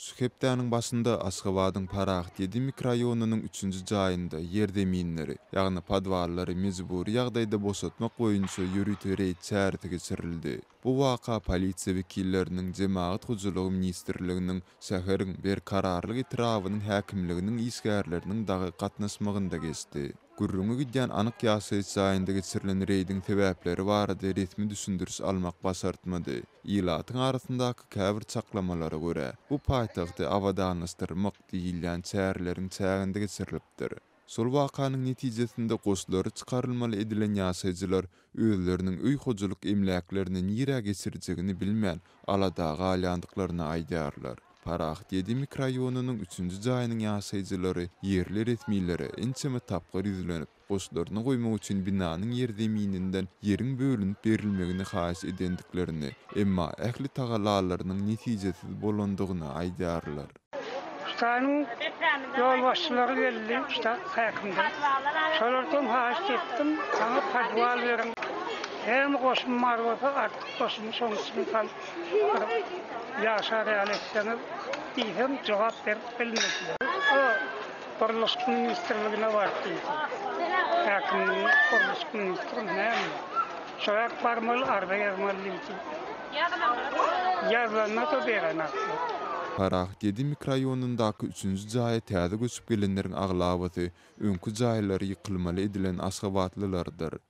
Şu hepdäniň başynda Aşgabadyň Parahat ýedi mikroraýonynyň üçünji jaýynda ýerzeminleri, ýagny podwallary mejbury ýagdaýda boşatmak boýunça ýörite reýd çäresi geçirildi. Bu waka polisiýa wekilleriniň, Jemagat hojalygy ministrliginiň, şäheriň Berkararlyk etrabynyň häkimliginiň işgärleriniň dagy gatnaşmagynda geçdi. Gürrüňi gidýän anyk ýaşaýyş jaýynda geçirilen reýdiň sebäpleri barada resmi düşündiriş almak başartmady. Ilatyň arasyndaky käbir çaklamalara görä, bu paýtagty abadanlaşdyrmak diýilýän çäreleriň çäginde geçirilipdir. Şol wakanyň netijesinde goşlary çykarylmaly edilen ýaşaýjylar özleriniň öý-hojalyk emläklerini nirä geçirjegini bilmän, alada galýandyklaryny aýdýarlar. Parahat ýedi mikroraýonynyň üçünji jaýynyň ýaşaýjylary ýerli resmilere ençeme tapgyr ýüzlenip, goşlaryny goýmak üçin binanyň ýerzemininden ýeriň bölünip berilmegini haýyş edendiklerini, emma ähli tagallalarynyň netijesiz bolandygyny aýdýarlar. Ştanyň ýolbaşçylary geldi, ştat häkimden. Şolardan haýyşt etdim, maňa podwal beriň. Näme goşum bar bolsa, artyk goşumy şoň içine salyp, bir ýaşar ýaly etseňiz diýsem, jogap berip bilmediler. O Gurluşyk ministrligine bar diýdi. Häkimligiň gurluşyk ministrimi näme? Şorak barmaly, arza ýazmaly diýdi. Ýazylanda-da berenoklar. Parahat ýedi mikroraýonyndaky üçünji jaýa täze göçüp gelenleriň aglabasy öňki jaýlary ýykylmaly edilen aşgabatlylardyr.